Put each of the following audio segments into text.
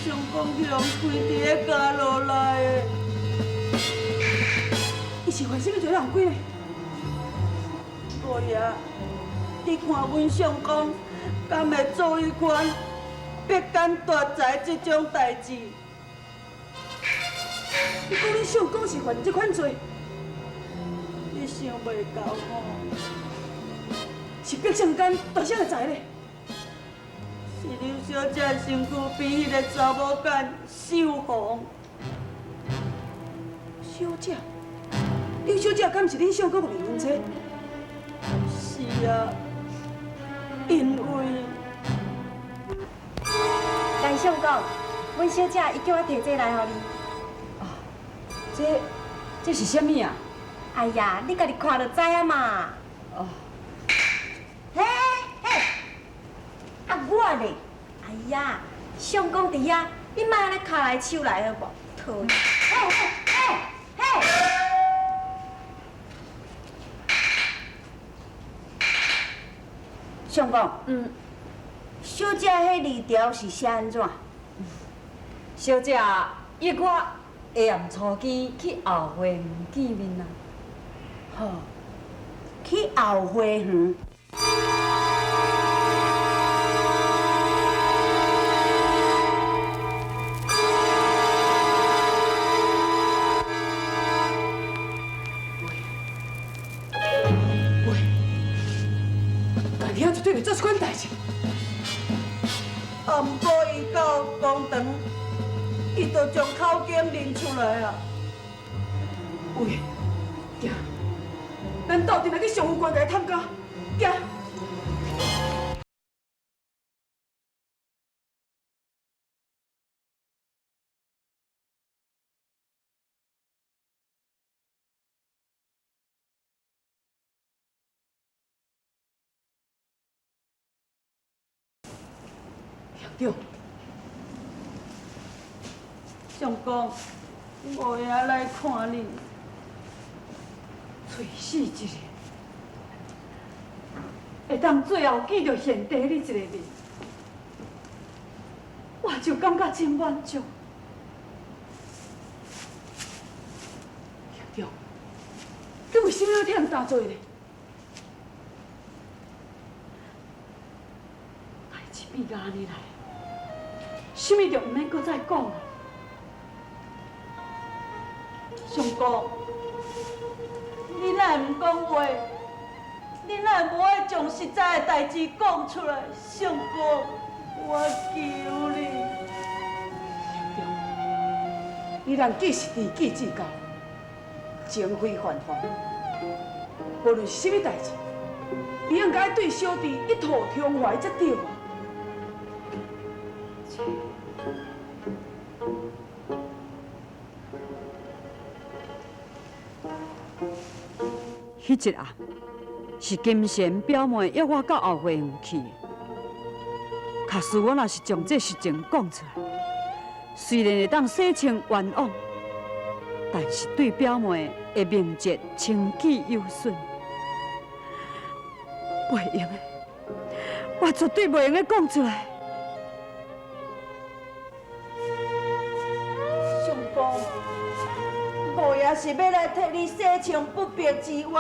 相公去予关佇咧监牢内的。伊是犯啥物罪予人关的？五爷，你看阮相公敢会做彼款逼奸夺财这种代志？你讲恁相公是犯这款罪？你想袂到吼？是逼啥奸夺啥个财咧？是刘小姐身躯边彼个查某囝秀红。小姐，刘小姐敢是恁相公的未婚妻？是啊，因为陈相公，阮小姐伊叫我提这来予你。哦，这是啥物啊？哎呀，你家己看就知啊嘛。哦。嘿嘿，啊我咧，哎呀，相公伫遐，你莫按呢跤来手来好无？讨厌。嘿嘿嘿嘿。相公，小姐彼字条是写按怎？小姐约我下暗初更去后花园见面啊。好，去后花园。喂，大兄绝对袂做这款代志。啊，毋过伊到公堂，伊就将口供认出来啊。喂，行，咱斗阵来去上有关来探家，行。乡长，相公，五爷来看你，垂死一个，会当最后见著贤弟你一个面，我就感觉真满足。乡长，你为什么要替人担罪呢？代志变到按呢来，啥物就毋免阁再讲啊。相公，你哪会毋讲话？你哪会无爱将实在的代志讲出来？相公，我求你。乡长，你人既是知己至交，情非泛泛，无论是啥物代志，你应该对小弟一吐胸怀才对啊。彼一暗是金贤表妹约我到后花园去的。假使我若是将这实情讲出来，虽然会当洗清冤枉，但是对表妹的名节清气有损，袂用的，我绝对袂用得讲出来。相公，五爷是欲来替你洗清不白之冤，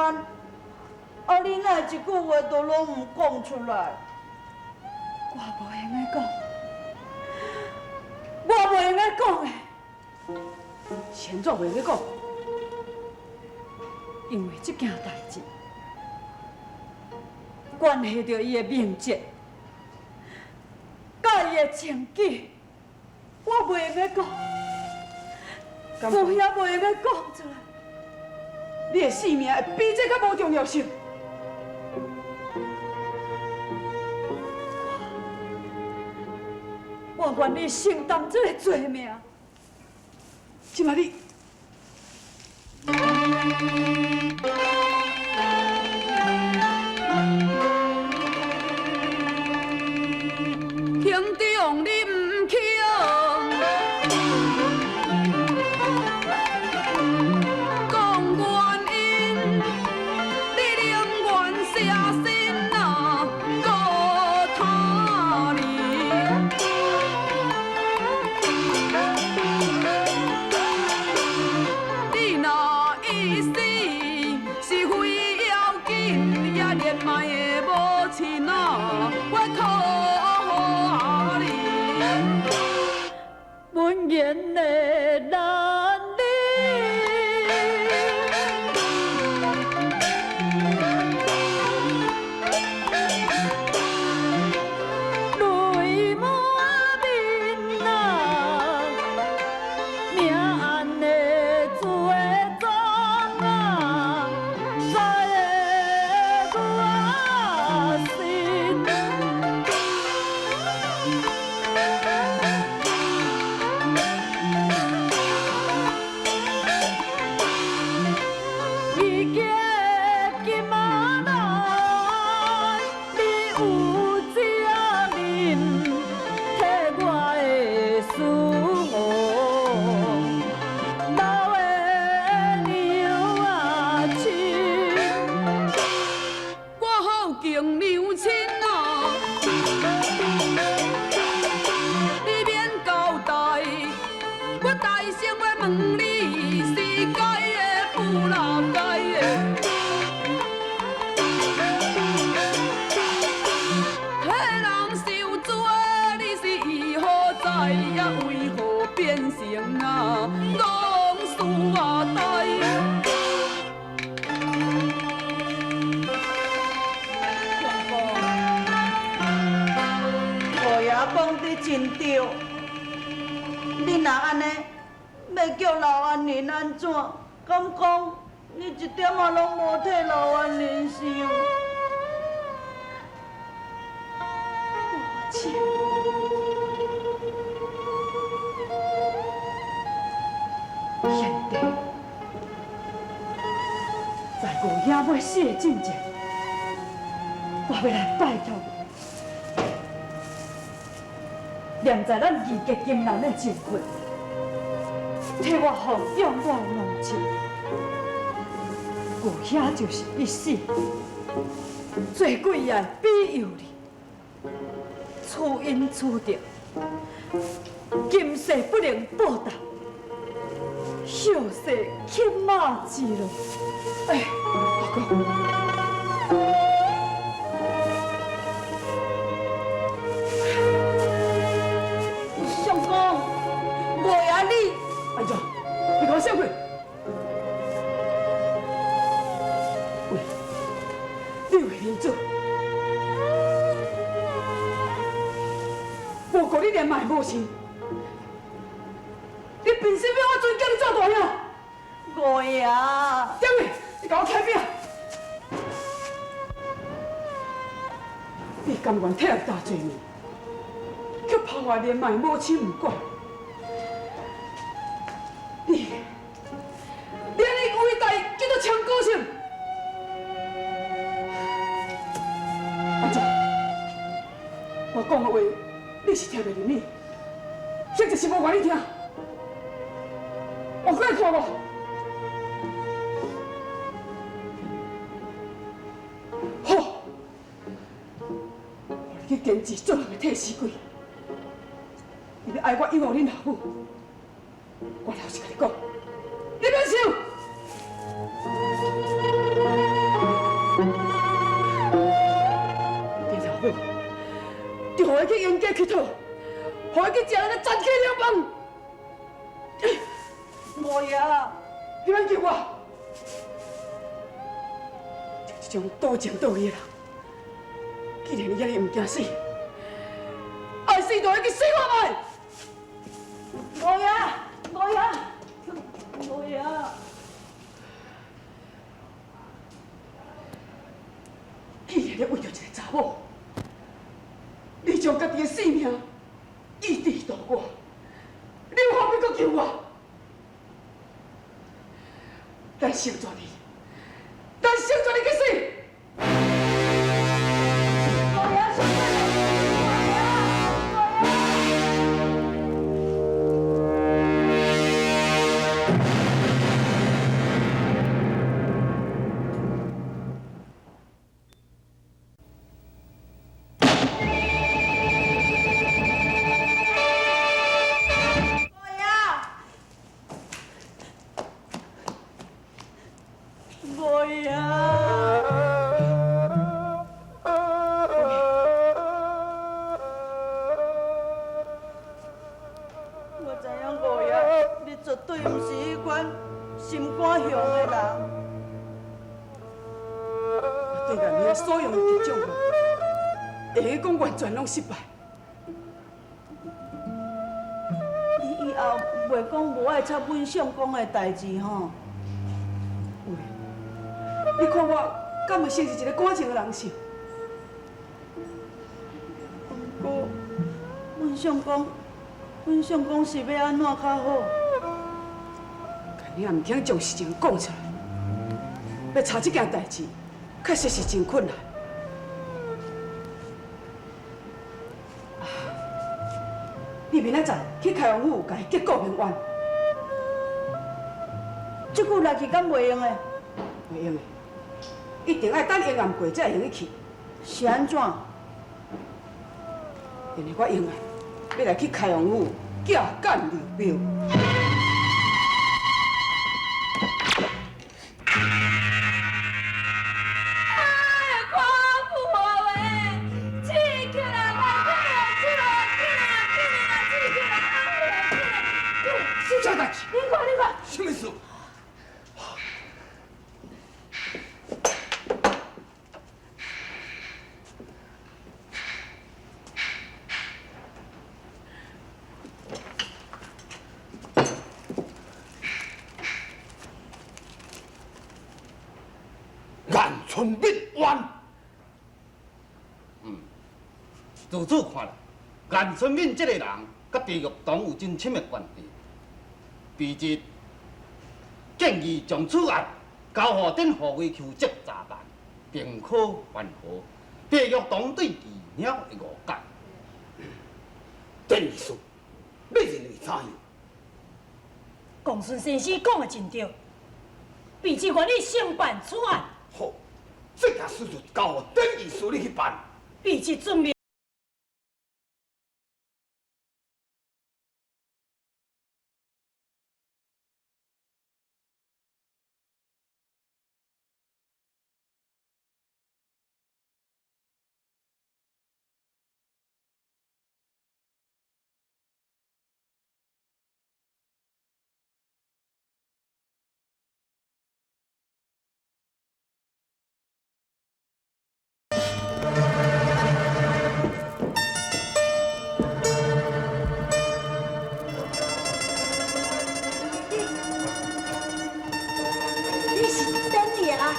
啊！你哪一句话都拢毋讲出来？我无闲的讲，我无闲的讲的。是按怎袂用得讲？因为这件代志关系著伊的名节，佮伊的情谊，我袂用得讲，无遐袂用得讲出来。你的性命会比这较无重要性？我愿意承担这个罪名。这摆你。兄长，你毋肯讲原因，你宁愿舍身啊，搁他人。讲得真对，你若按呢，欲叫刘安玲按怎？敢讲你一点仔拢无替刘安玲想？母亲，贤弟，在五爷欲死的进前，我欲来拜托你，念在咱义结金兰的情分，替我奉养我的母亲。五兄就是一死，做鬼也会庇佑你，此恩此德，今世不能报答，后世起码之乐。哎，老公。相公，五爷你，安怎？你共我闪开！喂，你为民主，无顾你连嘛会无心，你凭什么我尊敬你做大兄？五爷，点去，你共我开边！你甘愿替人担罪名，却抛我连卖母亲毋管，你连你伟大叫做长高兴？安怎？我讲的话你是听袂入耳，或者是无愿意听？我过来看我。好，我去坚持做人的替死鬼。你欲爱我养活恁老母，我老实共你讲，你免想。恁老母就予伊去阴间乞讨，予伊去食咱的残羹凉饭。五爷，你免救我，就这种多情多义的人，既然伊遐尔毋惊死，爱死就爱去死看觅。五爷，五爷，五爷，既然你为著一个查某，你将家己的性命以致度我，你有法欲阁求我？咱成全你，咱成全你去死！五爷，小等下，五爷，五爷，五爷。我知影五爷，你绝对毋是彼款心肝雄的人。我对咱兄所用的这种法，会用讲完全拢失败。你以后袂讲无爱插阮相公的代志吼？喂，你看我敢会像是一个感情的人是？不过，阮相公，阮相公是欲按怎较好？你也毋肯将实情讲出来，欲查这件代志，确实是真困难。啊，你明仔载去开王府，共伊结告平冤。这久来去敢袂用的？袂用的，一定爱等阴暗过才会用得去。是按怎？因为我阴暗欲来去开王府寄干刘表。啥代志？你看，你看，什么事？春敏冤。嗯，自此看来，颜春敏这个人，佮地狱堂有真深的关系。卑职建议将此案交予恁护卫邱责查办，并可缓和地狱堂对其鸟的误解。邓律师，你认为怎样？公孙先生讲的真对，卑职愿意承办此案。好，这件事就交予邓律师你去办。卑职遵命。你是等你啊？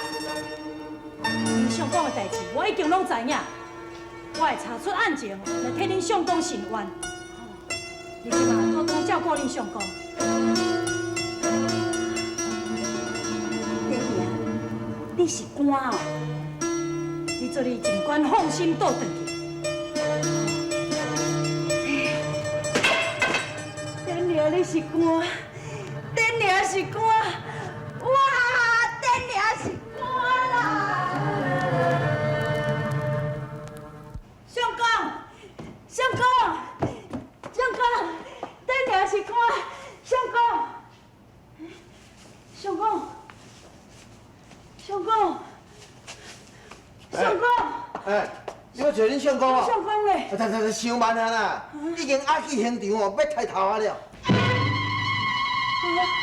恁相公的代志，我已经拢知影。我会查出案情来替恁相公伸冤。你这马多多照顾恁相公。等你啊，你是官哦？你做你尽管放心倒转去。等你啊，你是官，等你啊是官，哇，等你啊是官啦！相公，相公，相公，等你啊是官，相公，相公，相公，相公，哎，你欲找恁相公哦？相公咧？啊，等等，伤慢啊啦！已经押去刑场哦，欲刣头啊了。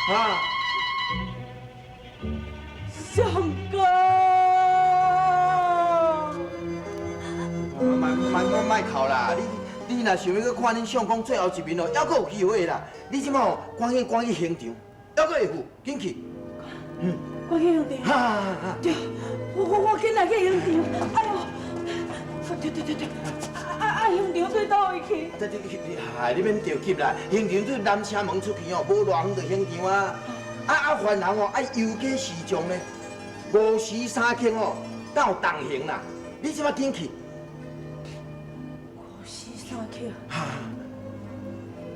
啊！相公，莫莫莫莫哭啦！你若想欲阁看恁相公最后一面哦，犹阁有机会啦！你这摆哦，赶紧赶去刑场，犹阁会赴，紧去。嗯。赶去刑场。哈哈哈！对，我紧来去刑场。哎呦，对对对对，啊刑场对佗位去？这这哎，你免著急啦，刑场对南城门出去哦，无偌远就刑场啊。啊，犯人哦，爱游街示众呢，5时3刻哦，才有动刑啦。你这摆紧去。5时3刻。哈。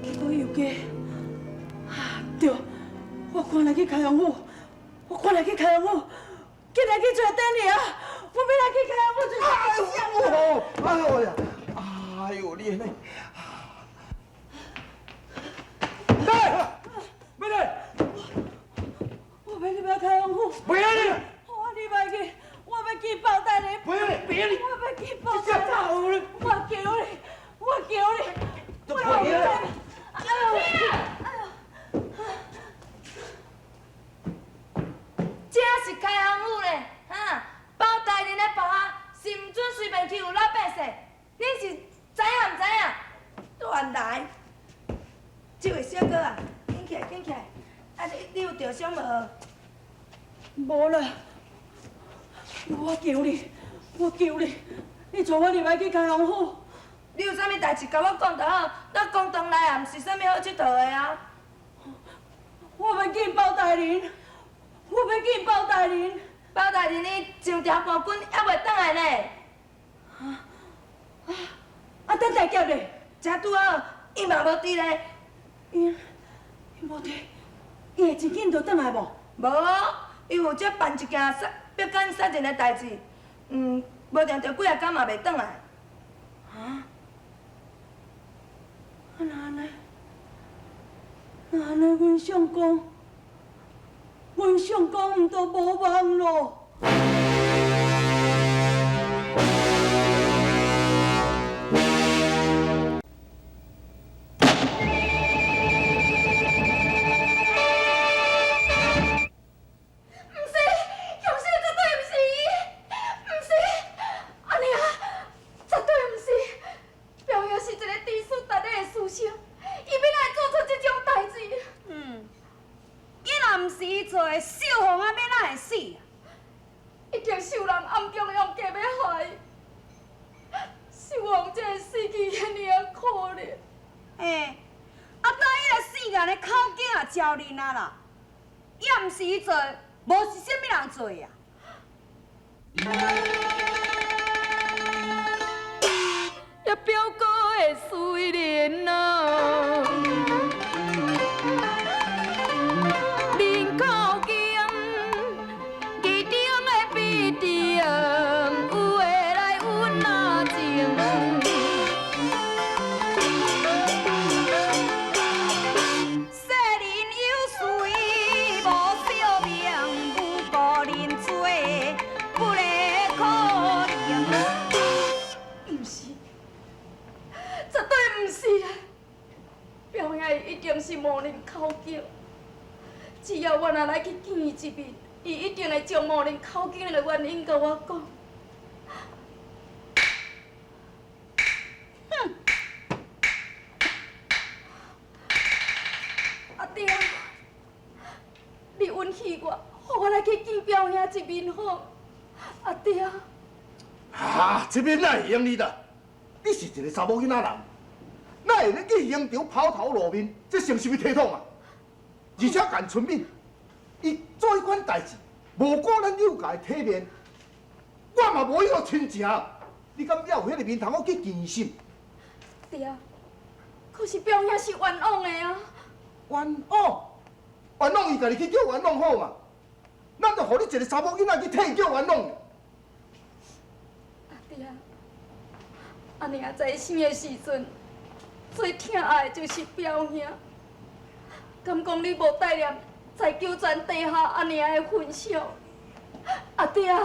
去游街。啊，对，我赶来去开阳府，我赶来去开阳府，紧来去找典礼啊！我欲来去开阳府找。哎呦，哎呦呀！哎呦，你安呢？来，别来！我欲入来开阳府。不要你！我入来去，我欲见包大人。不要你，不要你！我欲见包大人。我求你，我求你，我求你！哎呦，哎呦！这是开阳府咧，哈！包大人的部下是毋准随便欺负老百姓，恁是知影毋知影？乱来！这位小哥啊，紧起来，紧起来！啊，你有著伤无？无啦，我求你，我求你，你带我入来去开阳府。你有啥物代志，共我讲就好。咱讲堂内也毋是啥物好𨑨迌的啊。我欲见包大人，我欲见包大人。包大人伊上朝官军犹未转来呢。啊，等大侠咧？正拄好，伊嘛无伫咧。伊无伫，伊会真紧就转来无？无，伊负责办一件杀逼奸杀人的代志，无定著几仔工嘛袂转来。啊？啊，那按呢？那按呢？阮相公，阮相公毋都无望咯？受人压暗中用计要害伊，是我这个死去遐尔仔可怜。欸，啊，当彼个死人的口径也招认啊啦，也毋是伊做的，无是啥物人做的啊？也表哥的思念啊，面口径，记中的必定有会来阮阿情。世人有随无惜命，无辜人做不会可能。毋是，绝对毋是啊！表兄伊一定是冒认口径，只要我若来去见伊一面，伊一定會將冒認口徑的原因共我講。哼！阿爹，你允許我，予我來去見表兄一面好？阿爹。啊，這邊哪會用你啦？你是一個查某囡仔人，哪會咧去刑場拋頭露面？這算啥物體統啊？而且顏春敏，伊做彼款代誌，無顧咱柳家的體面，我嘛無彼個親情，你敢猶有彼個面頭去見審？對啊，可是表兄是冤枉的啊！冤枉？冤枉伊家己去叫冤枉好嘛？咱就予你一個查某囡仔去替伊叫冤枉。阿爹，阿娘在生的時陣，最疼愛的就是表兄。敢講你無帶念在九泉地下阿娘的份上？阿爹。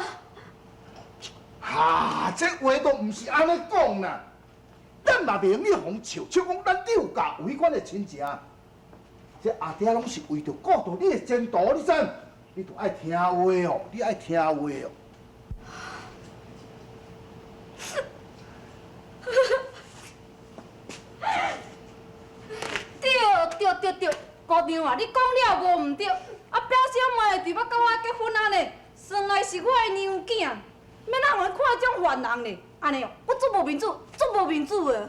哈，這話都毋是按呢講啦。咱嘛袂用去予笑，笑講咱柳家有彼款的親情。這阿爹攏是為著顧著你的前途，你知？你著愛聽話哦，你愛聽話哦。對對對對，姑娘啊，你講了無毋對？啊，表小妹就欲佮我結婚啊呢，算來是我的娘囝，欲哪予伊看這種凡人呢？按呢哦，我足無面子，足無面子的。